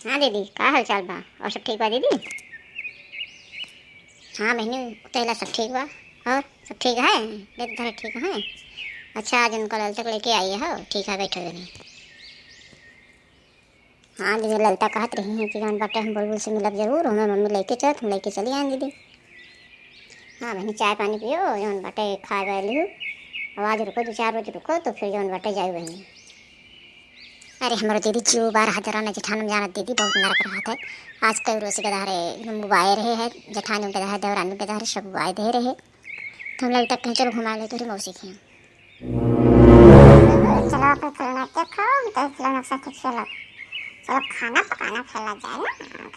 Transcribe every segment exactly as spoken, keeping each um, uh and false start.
हाँ दीदी, का हाल चाल बा? और सब ठीक बा दीदी? हाँ बहिनी, उतैला सब ठीक बा। और सब ठीक है? दीदी धरे ठीक है? अच्छा, आज उनका ललता के लेके आई है, ठीक है, बैठो बहिनी। हाँ दीदी, ललता कहत रही है कि जौन बाटे हम बुलबुल से मिलब जरूर, हमें मम्मी लेके चलत, हम लेके चली आए दीदी। हाँ बहिनी, चाय पानी पियो, जौन बाटे खाए वाए लियो। अब आज रुको, दो चार रोज रुको, तो फिर जौन बाटे जाई बहिनी। अरे हमरो दीदी, जियो बार हजरा न जेठान जानत दीदी, बहुत नरक रहत है। आज कई रोज के दहारे एकदम उबाए रहे है, जेठानी के दहारे, देवरानी के दहारे सब उबाए दे रहे। तो हम ललता कहीं चलो घुमा ले तोरी मौसी के। चलो अपन खिलौना के खाओ, हम तो खिलौना के साथ खेलब। चलो खाना पकाना खेला जाए ना,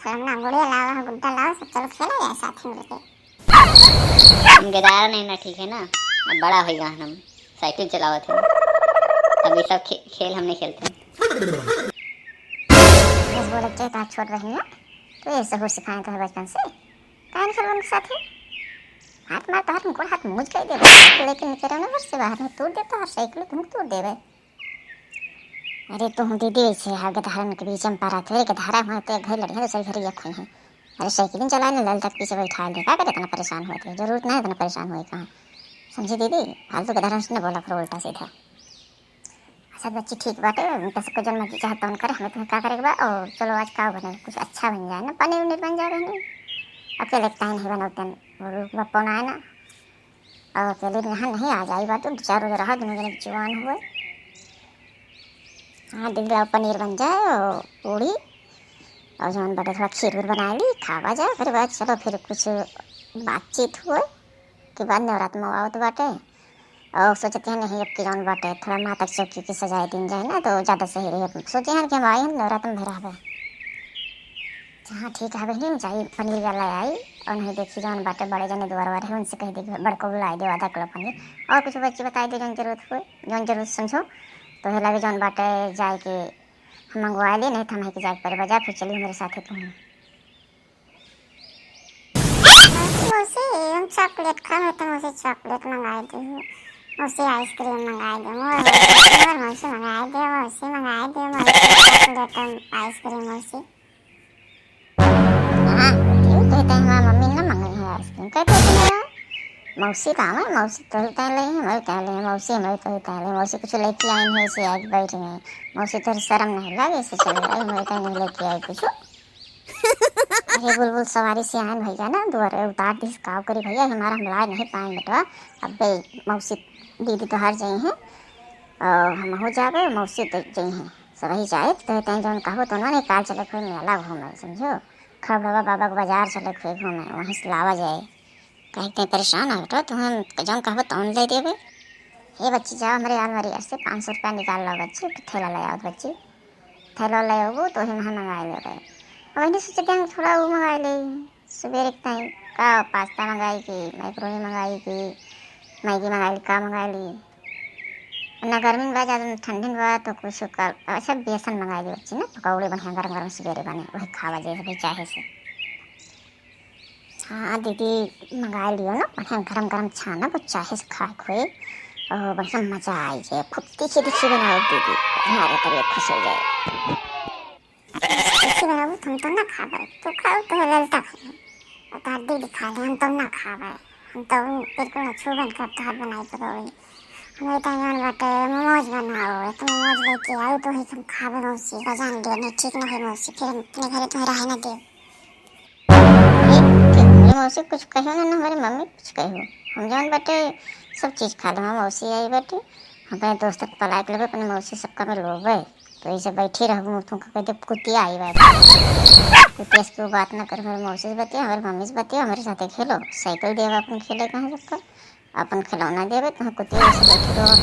खिलौना गुड़िया लावा, गुड्डा लावा, सब चलो खेला जाए साथ में लेके। हम गेदारा नहीं ना, ठीक है ना, अब बड़ा हो गया हम, साइकिल चलावत है, अब ये सब खे-, खेल हम नहीं खेलते। बस बोले के ता छोट बहिनिया, तो ये सहूर सिखाए तो है बचपन से, काहे नहीं खेलबन के साथ है? हाथ मार तोहर मुकुड़ हाथ मूंज कर देबो, लेकिन निकले ना घर से बाहर में तोड़ देता हर साइकिल तुम तोड़ देबे। अरे तू दीदी ऐसे है, गदहरन के बीच में पड़ा थे, गदहरा हुआ तो एक घर लड़ी है, दूसरे घर ये खोई है। अरे साइकिल चला ले, ललता के पीछे बैठा ले, का करे इतना परेशान होते? जरूरत नहीं इतना परेशान होए कहाँ, समझे दीदी? फालतू गदहरन से न बोला करो उल्टा सीधा। अच्छा बच्ची ठीक बाटे, उनका सबके जौन मर्जी चाहे तौन करे, हमें तुम्हें का करे के बा? और चलो आज का बने, कुछ अच्छा बन जाए ना, पनीर उनीर बन जाए बहनी। अकेले के ताई नहीं बनाते हैं, वो लोग बप्पो ना है ना। और अकेले यहाँ नहीं आ जाई बात, दो चार रोज रहा, दोनों जने जवान हुए। हाँ दीदी लाओ पनीर बन जाए और पूड़ी, और जौन बाटे थोड़ा खीर उर बना ली, खावा जाए, फिर बाद चलो फिर कुछ बातचीत हुए कि बाद नवरात्र में आवत बाटे। और सोचते हैं नहीं अब की जौन बाटे थोड़ा माता के चौकी की सजाए दिन जाए ना, तो ज़्यादा सही रहे। सोचे हैं कि हम आई हम नवरात्र में रहबे। हाँ ठीक है बहनी, हम जाई पनीर वाला आई, और नहीं देखी जौन बाटे बड़े जने दुआर वार है उनसे कह दे बड़को बुलाई दे आधा किलो पनीर। और कुछ बच्ची बताई दे जौन जरूरत हुए, जौन जरूरत समझो, तो है लगे जौन बाटे जाए के हम मंगवा ले, नहीं तो हम के जाए के पड़े बाजार, फिर चली हमारे साथ ही तुम। मौसी, हम चॉकलेट खाबे तो मौसी चॉकलेट मंगाई दे, मौसी आइसक्रीम मंगाई दे, मोर, मोर मौसी मंगाई दे, मौसी मंगाई दे, मौसी चॉकलेट, आइसक्रीम मौसी। हाँ, क्यों कहते हैं हमारी मम्मी ना मंगाई है आइसक्रीम, कहते हैं ना, मौसी का है, मौसी तो ही तय ले, हमारी तय ले, मौसी हमारी तो ही तय ले, मौसी कुछ लेके आई नहीं, ऐसे आज बैठ गए, मौसी तो शर्म नहीं लगे, ऐसे चले गए, हमारी तय नहीं लेके आई कुछ। अरे बुलबुल सवारी से आयन भैया ना, दुआरे उतार दिस, काव करी भैया, हमारा हम लाए नहीं पाए बेटवा। अबे मौसी दीदी तोहार जई हैं और हम हो जाबे, मौसी तो जई हैं, सब ही जाए तो तैं जौन कहो तो ना, नहीं काल चले कोई मेला घूमे, समझो, खबड़वा बाबा के बाजार चले कोई घूमे, वहीं से लावा जाए। कहे के परेशान है बेटा, तुम जौन कहबो तौन ले देबे। हे बच्ची, जाओ हमरे आलमारी से पाँच सौ रुपया निकाल लो बच्ची, एक थैला ले आओ बच्ची, थैला ले आओ तो वही में मंगाए लेबे। अब इन्हें सोचे कि हम थोड़ा वो मंगाए ले, सुबेरे के टाइम का पास्ता मंगाई की, मैक्रोनी मंगाई की, मैगी मंगाई ली, का मंगाई ली। ना गर्मी में बा, ज़्यादा ठंडी में बा तो कुछ कर, अच्छा बेसन मंगाई ली बच्ची ना, पकौड़े बढ़िया गरम गरम सुबेरे बने, वही खावा जाए भाई चाहे से। हाँ दीदी, मंगा लियो ना, बढ़िया गरम गरम छाना, वो चाहे से खाए खोए, और बढ़िया मजा आई जाए। खूब तीखी तीखी बनाओ दीदी, हमारे तबीयत खुश हो जाए। तीखी बनाओ, हम तो ना खाबे, तू खाओ तो ललता खाए, और तार दीदी खा ले, हम तो ना खाबे, हम तो बिल्कुल ना छूबन कर तार बनाई पकौड़ी। हमें तो यार बाटे मोमोज बनाओ, तो मोमोज लेके आओ तो ही हम खाबे मौसी, गजान देने ठीक नहीं मौसी, फिर हम अपने घरे तुम्हें रहे ना दे। ए, के, ए मौसी कुछ कहो ना, ना हमारी मम्मी कुछ कहो। हम जौन बाटे सब चीज खा लेबे, मौसी आई बाटे। हम अपने दोस्त के पलाए के लेबे, अपने मौसी सबका में लोबे। तो ऐसे बैठी रहबू, तुमका कह दे कुतिया आई बाटे। कुतिया से कोई बात ना कर, हमारी मौसी से बतिया, हमारी मम्मी से बतिया, हमारे साथे खेलो, साइकिल देबा अपन खेले कहाँ सबका, अपन खिलौना देबे, तुम कुतिया ऐसे बैठी रहो।